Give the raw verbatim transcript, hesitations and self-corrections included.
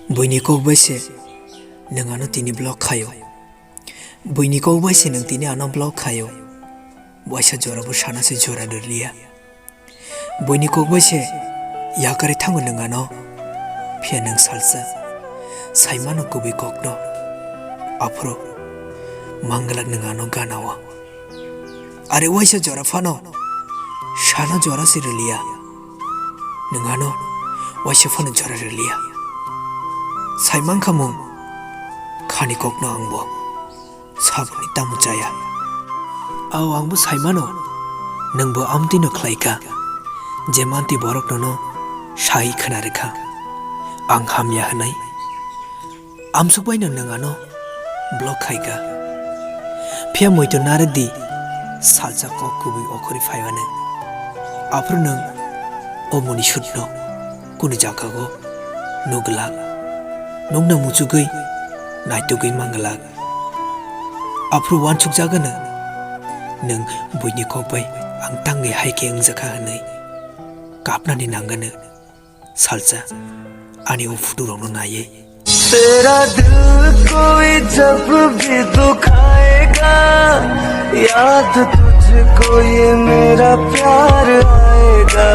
Buini kok bai se nwng ano tini block khaio. Buini kok bai se nwng tini ano block khaio. Waisa jora bo sana se jora rwliya. Buini kok bai se yakarwi thango nwng ano. Phiya nwng salsa saimano kubui kokno. Aphuru manglak nwng ano ganao. Are waisa jora phano sana jora se rwliya. Nwng ano waisa phano jora rwliya. Saimankha mung khani kokno angbo. Saboni tamo chaya. Ao angbo saimano, nwngbo amtwino khlaikha, je manti borok nono sai khna rwkha, ang hamya hwnwi. Amsukbaino nwng ano block khaikha. Phiya muitu narwkdi, salsa kok kubui okhorwi phaiwano. Aphuru nwng o muni sutno kunu jagao nuglak, nukna muchugwi naitugwi manglak. Aphuru uansukjagano nwng buini kok bai ang tangwi hai khe wngjakha hwnwi kapnani nangano salsa ani o photo rokno naiwi. तेरा दिल कोई जब भी दुखाएगा, याद तुझको ये मेरा प्यार आएगा।